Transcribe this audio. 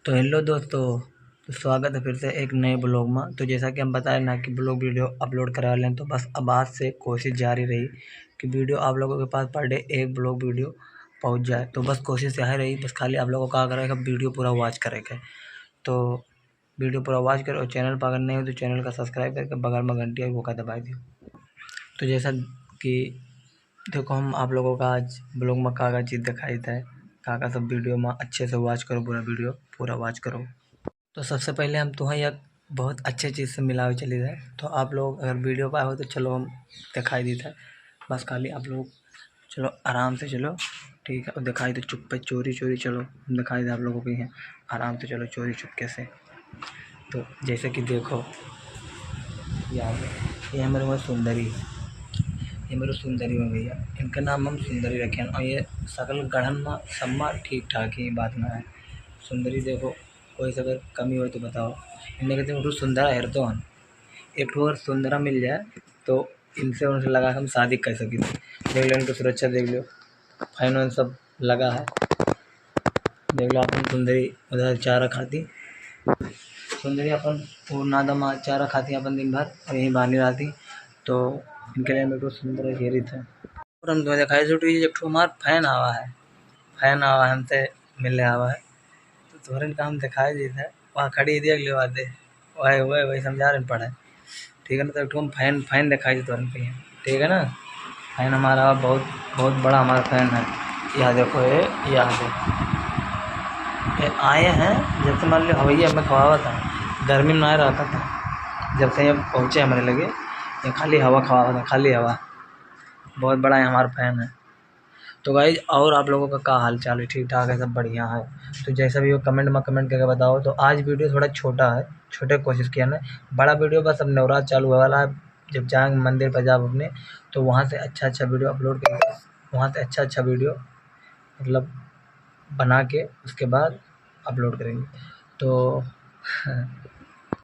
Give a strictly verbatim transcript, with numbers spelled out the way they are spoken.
तो हेलो दोस्तों, तो स्वागत है फिर से एक नए ब्लॉग में। तो जैसा कि हम बताए ना कि ब्लॉग वीडियो अपलोड करा लें, तो बस अब आज से कोशिश जारी रही कि वीडियो आप लोगों के पास पर डे एक ब्लॉग वीडियो पहुंच जाए। तो बस कोशिश यही रही, बस खाली आप लोगों का करेगा वीडियो पूरा वॉच करेगा। तो वीडियो पूरा वॉच करो और चैनल पर अगर नए हो तो चैनल का सब्सक्राइब करके बगल में घंटिया वो का दबाई दियो। तो जैसा कि देखो, हम आप लोगों का आज ब्लॉग में का का चीज़ दिखाई था, का का सब वीडियो में अच्छे से वॉच करो, पूरा वीडियो पूरा वॉच करो। तो सबसे पहले हम तुम्हें एक बहुत अच्छे चीज़ से मिलावे चली जाए। तो आप लोग अगर वीडियो पर आए हो तो चलो हम दिखाई देता है। बस खाली आप लोग चलो आराम से चलो, ठीक है, और दिखाई दो चुप्पे चोरी चोरी चलो, हम दिखाई दे आप लोगों को, ये आराम से चलो चोरी चुपके से। तो जैसे कि देखो, ये आ गए, ये हमारे वहाँ सुंदरी है, ये मेरे सुंदरी में भैया, इनका नाम हम सुंदरी रखे हैं। और ये सकल गढ़न में सम्मा ठीक ठाक ही बात ना है। सुंदरी देखो, कोई से अगर कमी हो तो बताओ। इन्हें कहते हैं, "तू सुंदरा हेरतो हन।" एक ठो अगर सुंदरा मिल जाए तो इनसे उनसे लगा के हम शादी कर सकी। देख लो इनकी सुरक्षा, देख लो फैन वैन सब लगा है। देख लो अपन सुंदरी उधर चारा खाती, सुंदरी अपन वो नादमा चारा खाती अपन दिन भर और यहीं बानी रहती। तो इनके लिए हम एक ठो सुंदर घेरी थे। और हम तुम्हें दिखाई छोटू, ये एक ठो हमार फैन आवा है, फैन आवा है, हमसे मिलने आवा है। तो तोहरन का हम दिखाई देत है, वहाँ खड़ी है, देख लियो आते, वही वही वही समझा रहे पड़े, ठीक है ना। तो एक ठो हम फैन फैन दिखाई देत तोहरन के लिए, ठीक है ना। फैन हमारा बहुत बहुत बड़ा हमारा फैन है। यह देखो, ये यह देखो, ये आए हैं, जब से मान लो हवैया हमें खवावा था, गर्मी में ना रहता था, जब से ये पहुँचे हमारे लगे, ये खाली हवा खवावा था, खाली हवा। बहुत बड़ा है हमारा फैन है। तो गाइज, और आप लोगों का का हाल चाल है? ठीक ठाक है, सब बढ़िया है? तो जैसा भी हो कमेंट में कमेंट करके बताओ। तो आज वीडियो थोड़ा छोटा है, छोटे कोशिश किया ना, बड़ा वीडियो बस अब नवरात्र चालू होने वाला है, जब जाएंगे मंदिर पर जाब अपने, तो वहाँ से अच्छा अच्छा वीडियो अपलोड करेंगे, वहाँ से अच्छा अच्छा वीडियो मतलब बना के उसके बाद अपलोड करेंगे। तो